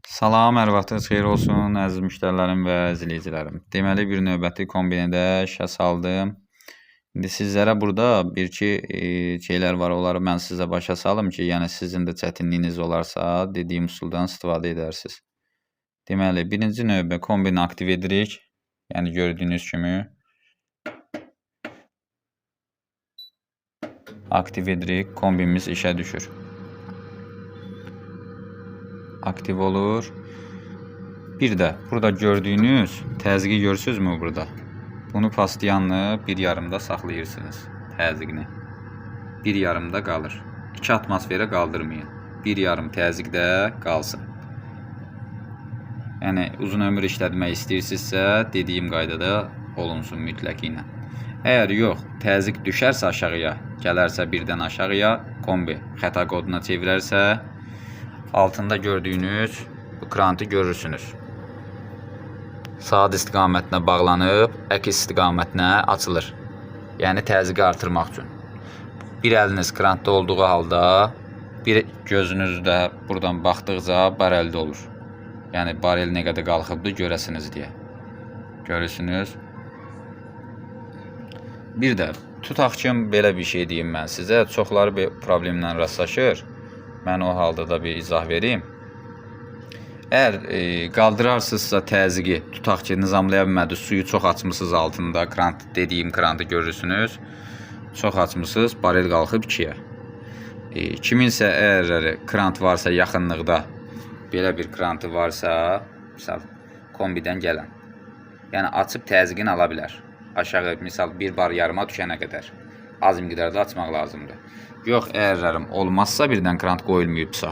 Salam, hər vaxtınız xeyir olsun, əziz müştərilərim və izləyicilərim. Deməli, bir növbəti kombini də işə saldım. İndi sizlərə burada bir-iki şeylər var, onları mən sizə başa salım ki, yəni sizin də çətinliyiniz olarsa, dediyim üsuldan istifadə edərsiniz. Deməli, birinci növbə kombini aktiv edirik. Yəni gördüyünüz kimi aktiv edirik, kombimiz işə düşür. Aktiv olur. Bir də burada gördüyünüz təzyiqi görürsünüzmü burada? Bunu pastiyanlı bir yarımda saxlayırsınız təzyiqini. Bir yarımda qalır. 2 atmosferə qaldırmayın. Bir yarım təzyiqdə qalsın. Yəni uzun ömür işlətmək istəyirsinizsə, dediyim qaydada olunsun mütləq ilə. Əgər yox, təzyiq düşərsə aşağıya, gələrsə birdən aşağıya, kombi xəta koduna çevirərsə, altında gördüyünüz bu krantı görürsünüz. Saat istiqamətinə bağlanıb, əks istiqamətinə açılır. Yəni təzyiqi artırmaq üçün. Bir əliniz krantda olduğu halda, bir gözünüz də buradan baxdıqca bareldə olur. Yəni barel nə qədər qalxıbdır görəsiniz deyə. Görürsünüz. Bir də tutaq ki, belə bir şey deyim mən sizə. Çoxları bir problemlə rastlaşır. Mən o halda da bir izah verim. Əgər qaldırarsınızsa təzyiqi, tutaq ki, nizamlaya bilmədi, suyu çox açmısınız altında, krant dediyim krantı görürsünüz. Çox açmısınız, barel qalxıb 2-yə. Kiminsə əgər krant varsa yaxınlıqda, belə bir krantı varsa, misal kombidən gələn. Yəni açıb təzyiqini ala bilər. Aşağı misal bir bar yarıma düşənə qədər. Az miqdarda açmaq lazımdır. Yox, əgər olmazsa birdən krant qoyulmayıbsa,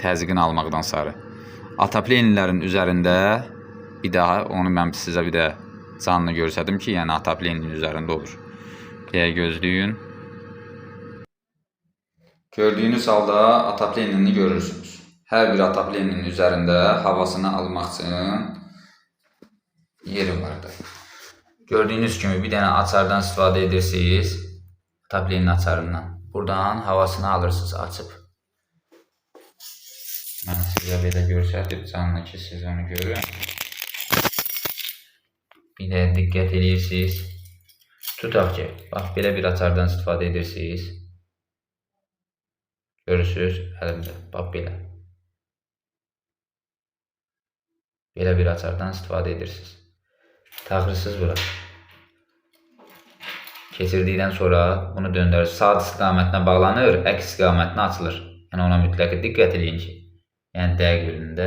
təzyiqini almaqdan sarı. Ataplenlərin üzərində bir daha onu mən sizə bir də canlı göstərdim ki, yəni ataplenin üzərində olur. Deyə gözləyin. Gördüyünüz halda ataplenini görürsünüz. Hər bir ataplenin üzərində havasını almaq üçün yeri vardır. Gördüyünüz kimi bir dənə açardan istifadə edirsiniz. Ataplenin açarından. Buradan havasını alırsınız açıb. Mən sizə belə göstərdim canlı ki, siz onu görün. Bir də diqqət edirsiniz. Tutaq ki, bax belə bir açardan istifadə edirsiniz. Görürsünüz əlimdə. Bax belə. Belə bir açardan istifadə edirsiniz. Taxırsınız bura. Keçirdikdən sonra bunu döndərir. Saat istiqamətinə bağlanır, əks istiqamətinə açılır. Yəni ona mütləq diqqət eləyin ki, yəni dəqiq bilin də.